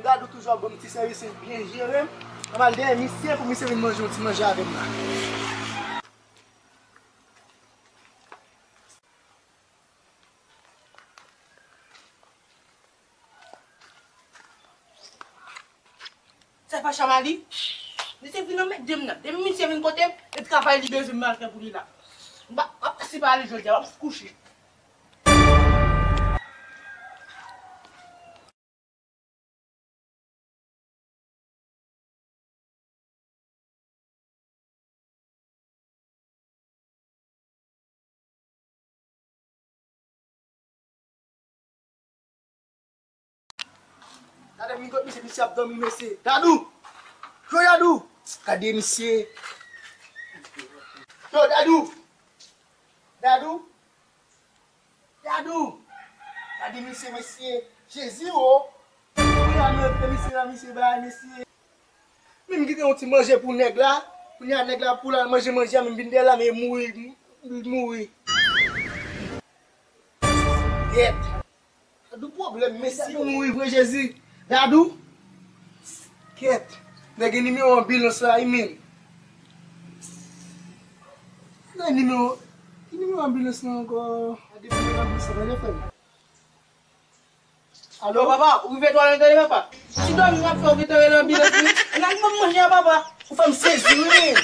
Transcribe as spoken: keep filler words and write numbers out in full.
Dadou toujou ap ban m ti sèvis, li byen jere m. Mwen al dèyè misye pou misye vin manje yon ti manje avè m la. Sa pa Chamali? Misye vin anmède m nan. Depi misye vin kote m, e travay li bezwen m al fè pou li la. M pa, m pa pase pa ale jodi a, m ap kouche. Gade m kot misye, misye ap dòmi, mesye. Dadou! Yo, Dadou! Gade misye. Yo, Dadou! Dadou! Dadou! Gade misye, mesye. Jezi, o! Kounye a nou ap fè misye la, misye bay, mesye. Men m kite yon ti manje pou nèg la. Kounye a nèg la pou l al manje manje a, men m vin dèyè l la, men mouri, mouri. Kèt. Dadou pwoblèm, mesye. Dadou mouri vre, Jezi. Dadou. Kèt. Nèg gen nimewo anbilans la, wi, men. Nan nimewo, ki nimewo anbilans lan ankò? Gade nimewo anbilans lan, tande, frè m. Alo? Yo, papa, ou rive twalèt, tande, papa. Ti dòmi w ap fè, ou gentan rele anbilans, wi. Nan, ban m manje a, papa. Ou fè m sezi, wi, men.